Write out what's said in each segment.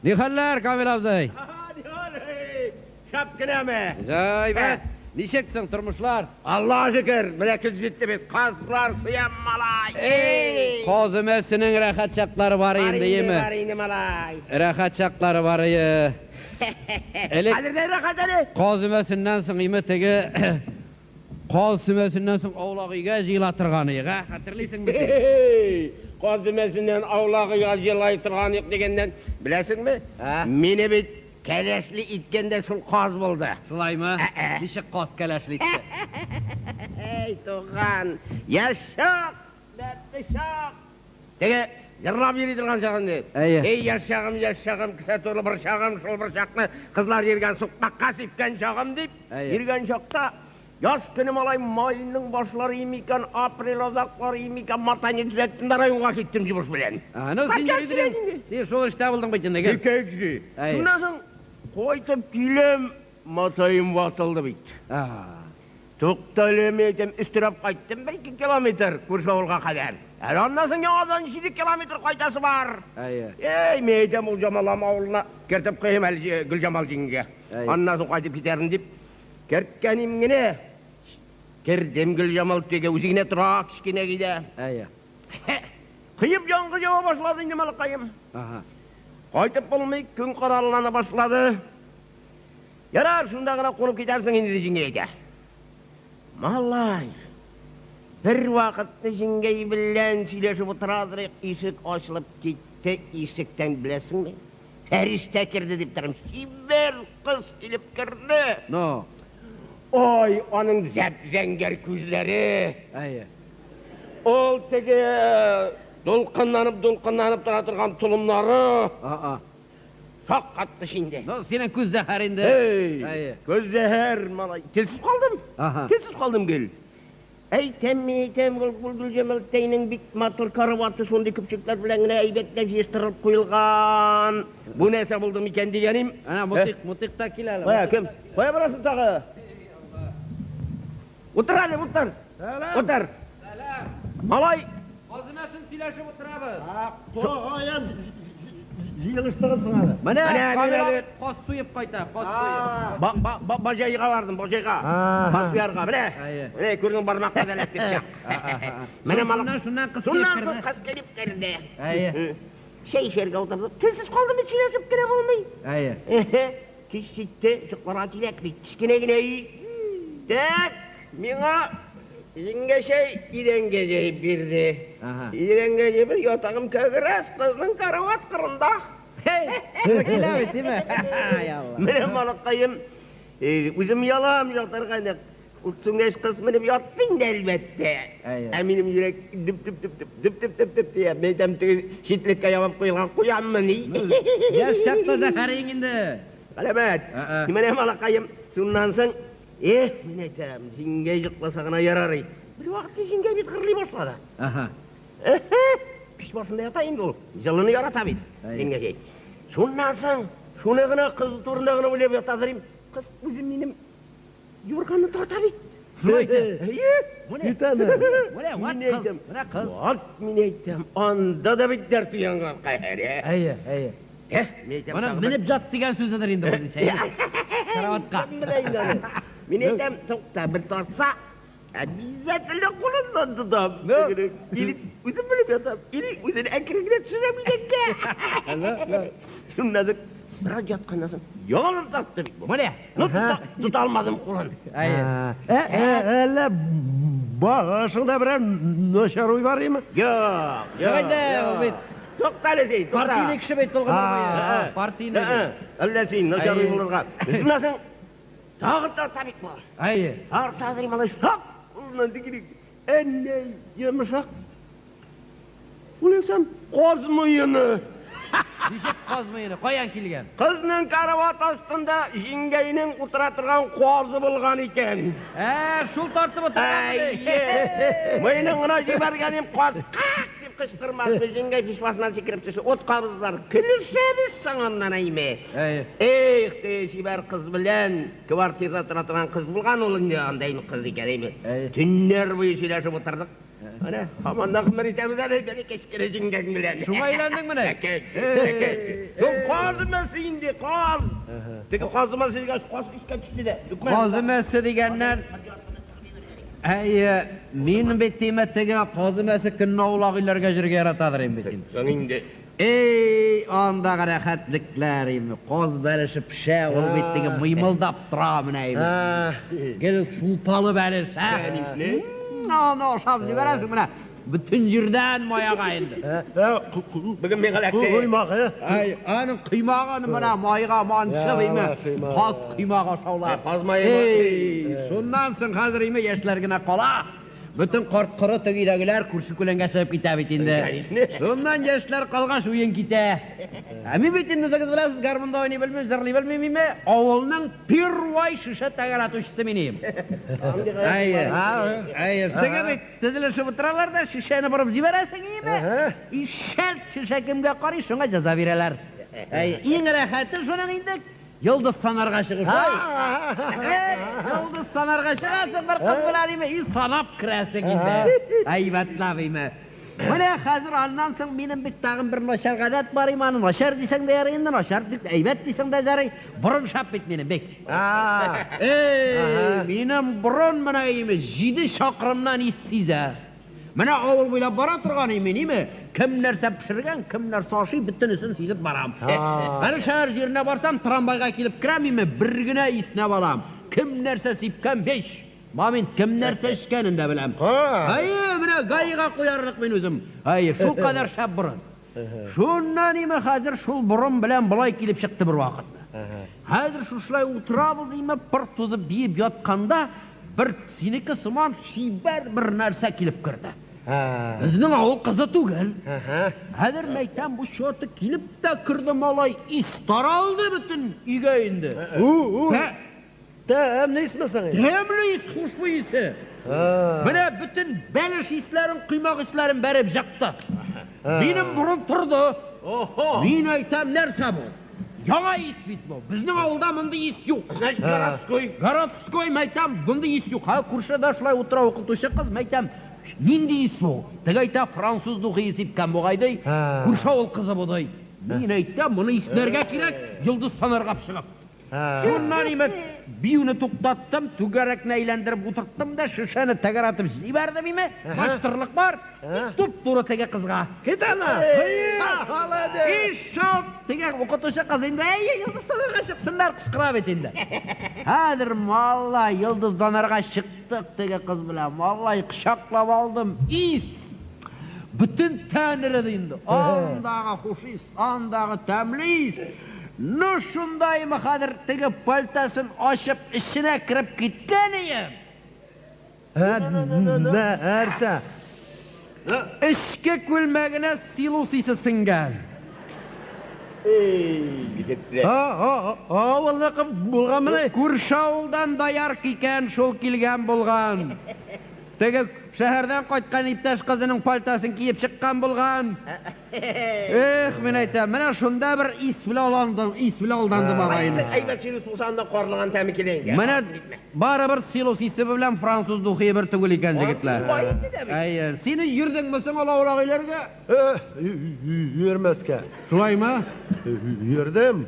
Ни хәлләр, Камил абзый? Шәп кенәме? Әйбәт. Ничек соң тормышлар? Аллага шөкер, менә көз җитте бит. Казлар суям, малай. Эй! Каз өмәсенең рәхәт чаклары бар инде, име? Бар инде, малай. Рәхәт чаклары бар ие. Элек Хәзер дә рәхәт әле. Каз өмәсеннән соң име теге каз өмәсеннән соң аулак өйгә җыела торган иек, ә? Хәтерлисеңме син? Эй! Каз өмәсеннән аулак өйгә җыела торган идек дигәннән, беләсеңме? Ә? Мине бит кәләшле иткән дә шул каз булды. Шулаймы? Ә-ә. Ничек каз кәләшле итте? Эй, туган, яшь чак, дәртле чак. Теге җырлап йөри торган чак инде. Әйе. Эй, яшь чагым, яшь чагым, кесә тулы борчагым, шул борчакны кызлар йөргән сукмакка сипкән чагым дип, Әйе. йөргән чакта яз көне малай майның башлары им икән, апрель азаклары им икән, матайны төзәттем дә районга киттем йомыш белән. А, ну син Качан йөри килә инде? Син шул эштә булдың бит инде, гел. Ике кеше. Әйе. Шуннан соң кайтып киләм, матаем ватылды бит. А. Туктале, мин әйтәм, өстерәп кайттым 1-2 километр күрше авылга кадәр. Әле аннан соң яңадан 7 километр кайтасы бар. Әйе. Эй, мин әйтәм, ул Җамалам авылына кертеп куйыйм әле Гөлҗамал җиңгигә. Әйе. Аннан соң кайтып китәрмен дип керткәнем генә. Кердем Гөлҗамал түгә, үзе генә тора кечкенә генә. Әйе. Кыеп яңгыр ява башлады инде малакаем. Ага. Кайтып булмый, көн карарлана башлады. Ярар, шунда гына кунып китәрсең инде, җиңгәй әйтә. Малай, бер вакытны җиңгәй белән сөйләшеп утырадыр, ишек ачылып китте, ишектән беләсеңме? Фәриштә керде дип торам. Чибәр кыз килеп керде. Ну. Ой, аның зәп-зәңгәр күзләре. Әйе. Ул теге дулкынланып-дулкынланып тора торган толымнары. А-а. Шаккаткыч инде. Ну, синең күз зәһәр инде. Эй, Әйе. күз зәһәр, малай. Телсез калдым. Ага. Телсез калдым гел. Әйтәм, мин әйтәм, ул Гөлҗамалтәйнең бик матур караваты шундый көпчәкләр белән генә әйбәтләп җыештырылып куелган. Бу нәрсә булды микән дигәнем. Әнә, Мутыйк, Мутыйк та килә әле. Кая, кем? Кая барасың тагы? Утыр әле, утыр. Сәлам. Утыр. Сәлам. Малай, Каз өмәсен сөйләшеп утырабыз. Каян җыелыштыгыз әле? Менә Менә, Камил менә. абый каз суеп кайта, каз суеп. Баҗайга бардым, баҗайга. Ага. Каз суярга, менә. Әйе. Менә күрдең бармакка да эләкте пычак. Менә малай. Шуннан, шуннан кыз килеп Шуннан соң керде. кыз килеп керде. Әйе. Чәй эчәргә утырдык. Телсез калдым, бит сөйләшеп кенә булмый. Әйе. Эхе, кич җитте, чыкларга кирәк бит. Кечкенә генә өй. Так, миңа җиңгәчәй идәнгә җәеп бирде. Ага. Идәнгә җәеп, ятагым как раз кызның карават кырында. Туры килә бит, димә? Ай Алла. Менә малакаем, үзем ялам ятарга инде. Ут сүнгәч кыз менеп ятты инде әлбәттә. Әйе. Ә минем йөрәк дөп-дөп-дөп-дөп, дөп-дөп-дөп-дөп дия. Мин әйтәм, теге читлеккә ябып куелган куянмыни? Яшь чакта зәһәрең инде. Галәмәт. Ә-ә. Менә малакаем, шуннан соң, эх, мин әйтәм, җиңгәй йокласа гына ярар. Бер вакытта җиңгәй бит гырлый башлады. Ага. Пич башында ята инде ул. Җылыны ярата бит. Әйе. Җиңгәчәй. Шуннан соң, шуны гына кыз турында гына уйлап ятадыр им. Кыз үзе минем юрганны тарта бит. Шулай итә. Әйе. Менә. Бит әле. Менә, ват Мин кыз, әйтәм. менә кыз. Ват, мин әйтәм. Анда да бит дәрт уянган каһәр. Әйе, әйе. Эх, мин әйтәм. Менә тагы бер- менеп ят дигән сүзедер инде бу ничә. Караватка. Кем белә инде аны. Мин әйтәм, тукта, бер тартса, обязательно кулыннан тотам. Или үзем белеп ятам, или үзен әкрен генә төшерәм идәнгә. Шуннан соң бераз ятканнан соң ялын тартты бит бу. Менә. Ну, тота алмадым кулын. Әйе. Әллә башыңда берәр начар уй бар име? Юк, Юк инде, ул бит. Тукта әле син, тукта. Партийный кеше бит ул гомер буе. Партийный. Әллә син начар уй Әйе. булырга. Шуннан соң тагын тарта бит бу. Әйе. Тарта ди малай, шап! Кулыннан дигелек. Әннәй, йомшак. Уйласам, каз муены. Ничек каз муены? Каян килгән? Кызның карават астында җиңгәйнең утыра торган казы булган икән. Ә, шул тартып утырган. Әйе. Муенын гына җибәргәнем каз как дип кычкырмасмы, җиңгәй пич башыннан сикереп төште. Ут кабызлар. Көлешәбез соң аннан әйме. Әйе. Эх, те чибәр кыз белән квартирада тора торган кыз булган ул инде, андый кыз икән әйме. Әйе. Төннәр буе сөйләшеп утырдык. Менә, һаман да гомер итәбез әле, бәләкәч кенә җиңгәң белән. Шуңа өйләндең менә? Әкәч, әкәч. Шул каз Казымасы инде, каз. Теге казымасы дигән каз искә төште дә. Казымасы дигәннән Әйе, мин бит тиме теге казымасы көнне аулак өйләргә йөрергә яратадыр инде бит. Соң инде. Эй, андагы рәхәтлекләр име, каз бәлеше пешә, ул бит теге мыймылдап тора менә име. Гел шулпалы бәлеш, ә? Аны ашап җибәрәсең менә. Бөтен җирдән маяга инде. Бүген миңа эләкте. Коймагы. Әй, аның коймагын менә майга манчып име. Каз коймагы ашаулар. Каз мае. Эй, шуннан соң хәзер име яшьләр генә кала. Бөтен карт-коры тегедәгеләр күрше күләнгә чыгып китә бит инде. Шуннан яшьләр калгач уен китә. Ә мин бит инде үзегез беләсез, гармунда уйный белмим, җырлый белмим име. Авылның первый шешә тәгәрәтүчесе минем. Әйе. Әйе. Теге бит тезелешеп утыралар да шешәне борып җибәрәсең име. И шәлт шешә кемгә карый, шуңа җәза бирәләр. Әйе. Иң рәхәте шуның инде йолдыз санарга чыгыш. Йолдыз санарга чыгасың бер кыз белән име, и санап керәсең инде. Әйбәтләп име. Менә хәзер аннан соң минем бит тагын бер начар гадәт бар име, аны начар дисәң дә ярый инде, начар дип әйбәт дисәң дә ярый. Борын шәп бит минем бик. Эй, минем борын менә име 7 чакрымнан ис сизә. Менә авыл буйлап бара торган име, ниме? Кем нәрсә пешергән, кем нәрсә ашый, бөтенесен сизеп барам. Әле шәһәр җиренә барсам, трамвайга килеп керәм име, бер генә иснәп алам. Кем нәрсә сипкән, беш. Момент, кем нәрсә эчкәнен дә беләм. Әйе, менә ГАИга куярлык мин үзем. Әйе, шул кадәр шәп борын. Шуннан име хәзер шул борын белән болай килеп чыкты бер вакытны. Хәзер шушылай утырабыз име, пыр тузып биеп ятканда, бер синеке сыман чибәр бер нәрсә килеп керде. Безнең авыл кызы түгел. Хәзер мәйтәм бу чорты килеп тә керде малай, ис таралды бөтен өйгә инде. Тәмле исме соң? Тәмле ис, хушбуй исе. Менә бөтен бәлеш исләрен, коймак исләрен бәреп жакты. Минем борын торды. Мин әйтәм, нәрсә бу? Яңа ис бит бу. Безнең авылда мондый ис юк. Значит, городской. Городской, мәйтәм, мондый ис юк. Ха, күршедә шулай утыра укытучы кыз, мәйтәм, нинди ис бу? Теге әйтә, француз духи сипкән бугай ди. Күрше авыл кызы бу ди. Мин әйтәм, моны иснәргә кирәк, йолдыз санарга чыгып. Шуннан име биюне туктаттым, түгәрәкне әйләндереп утырттым да шешәне тәгәрәтеп җибәрдем име. Маштырлык бар. Туп-туры теге кызга. Кит ана. Иш шалт теге укытучы кыз инде, әй, йолдыз санарга чыксыннар, кычкыра бит инде. Хәзер малай йолдыз санарга чыктык теге кыз белән. Малай кочаклап алдым. Ис. Бөтен тән эреде инде. Андагы хуш ис, андагы тәмле ис. Ну шундаймы хәзер теге пальтасын ачып эченә кереп киткән ием. Нәрсә? Эчке күлмәгенә силус исе сеңгән. Эй, егетләр. Авылныкы булган менә. Күрше авылдан доярка икән, шул килгән булган. Теге шәһәрдән кайткан иптәш кызының пальтасын киеп чыккан булган. Эх, мин әйтәм, менә шунда бер ис белән аландым, ис белән алдандым агайны. Әйбәт силус булса, анда карлыган тәме килә инде. Менә барыбер силус исе белән француз духи бер түгел икән, егетләр. Бай итте дә бит. Әйе, сине йөрдеңме соң ул авылак өйләргә? Йөрмәскә. Шулаймы? Йөрдем.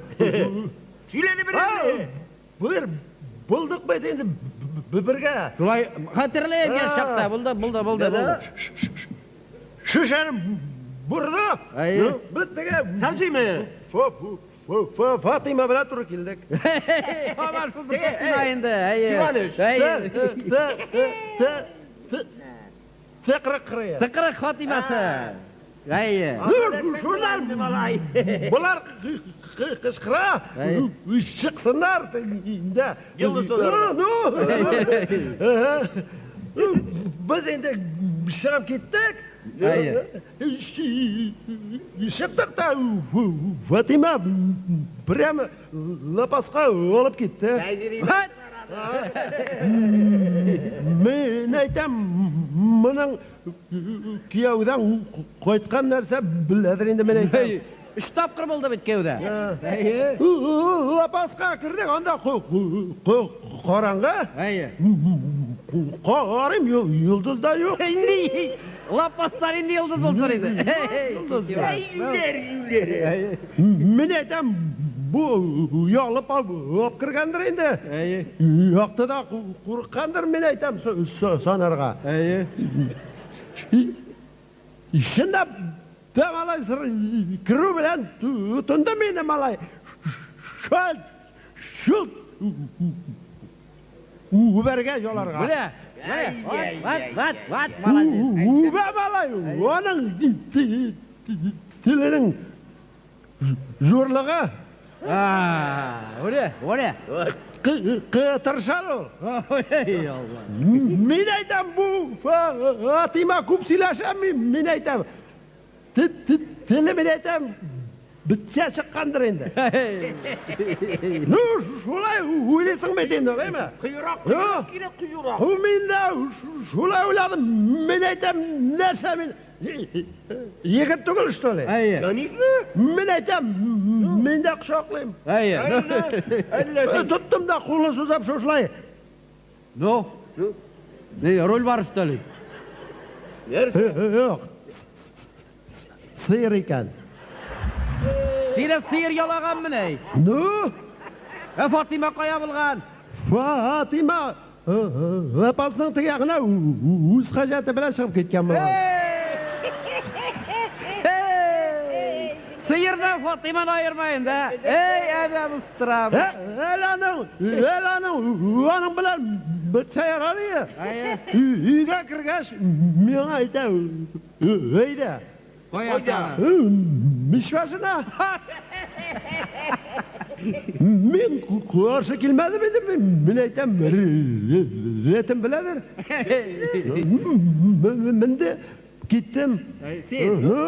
Сөйләде бер. Бер булдык бит инде бергә. Шулай хәтерләйм яшь чакта булды, булды, булды, булды. Шешәне борды. Әйе. Без теге Шәмсиме? Фатыйма белән туры килдек. Һаман шул бер Фатыйма инде, әйе. Иваныч. Әйе. Тыкрык кырые. Тыкрык Фатыймасы. Әйе. Шуннан болар кычкыра, чыксыннар инде. Йолдыз санарга. Ну, без инде чыгып киттек. Әйе. Чыктык та Фатыйма прямо лапаска алып китте. Мин әйтәм, моның кияүдән кайткан нәрсә беләдер инде, мин әйтәм. Өч тапкыр булды бит кияүдә. Әйе. Лапаска кердек, анда караңгы. Әйе. Карыйм, йолдыз да юк. Инде лапастар инде йолдыз булсын иде. Йолдыз. Әй, юләр, юләр. Мин әйтәм, Бу ялып алып кергәндер инде. Әйе. Яктыда курыккандыр, мин әйтәм санарга. Әйе. Чынлап да, малай, керү белән тотынды мине, малай. Шалт, шулт үбәргә, яларга. Менә. Менә. Вот, вот, вот, молодец. Үбә, малай, аның теленең зурлыгы. А, менә, менә. Кытыршан ул. Ой, Алла. Мин әйтәм, бу Фатима күп сөйләшә, мин әйтәм. Теле, мин әйтәм, бетчә чыккандыр инде. Ну, шулай уйлыйсың бит инде, әйме? Кыюрак, Юк. кирәк, кыюрак. Мин дә шулай уйладым. Мин әйтәм, нәрсә мин? Егет түгел, что ли? Әйе. Конечно. Мин әйтәм, мин дә кочаклыйм. Әйе. Әллә Тоттым да кулын сузып шушылай. Ну? Не, руль бар, что ли? Нәрсә? Юк. Сыер икән. Сине сыер ялаган менә. Ну, Ә Фатима кая булган? Фатима лапасның теге ягына үз хаҗәте белән чыгып киткән булган. Эй! Сыердан Фатиманы аерма инде. Эй, адәм ыстырам. Әле аның, әле аның, аның белән бетсә ярар иде. Әйе. Өйгә кергәч, миңа әйтә, әйдә. Кая тагы? Мич башына. Мин каршы килмәдем инде, мин әйтәм, рәтем беләдер. Менде, киттем. Син. Ну,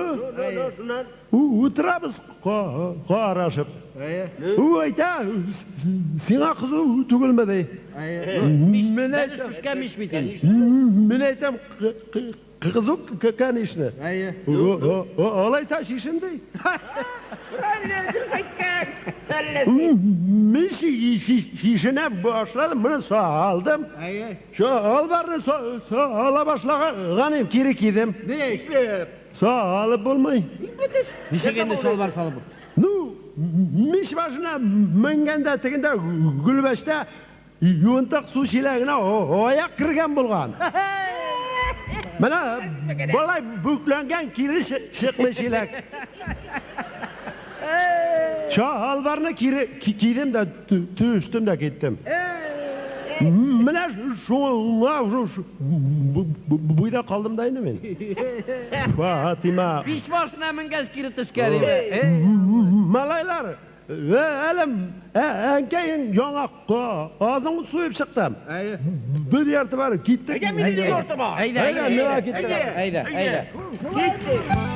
шуннан. Утырабыз карашып. Әйе. У әйтә, сиңа кызу түгелме ди. Әйе. Мин Бәлеш әйтәм, пешкән мич бит инде. мин әйтәм, кызу, конечно. Әйе. Алайса чишен ди. Әллә дөрес әйткән. Әллә син. Мин чишенә башладым, моны салдым. Әйе. Чалбарны сала башлаган идем, кире кидем. Ни? Салып булмый. Ничек инде чалбар салып? Ну, мич башына менгәндә тегендә гөлбәштә юынтык су чиләгенә аяк кергән булган. Менә болай бүкләнгән кире чыкмый чиләк. Чалбарны кире кидем дә төштем дә киттем. Менә шуңа буйда калдым да инде мин. Фатима. Мич башына менгәч кире төшкән иде. Малайлар, әле әнкәең яңа казын суеп чыктым. Әйе. Бер ярты бар, киттек. Әйдә, минем ярты бар. Әйдә, Әйдә, әйдә, миңа әйдә. киттек. Әйдә, әйдә. Киттек.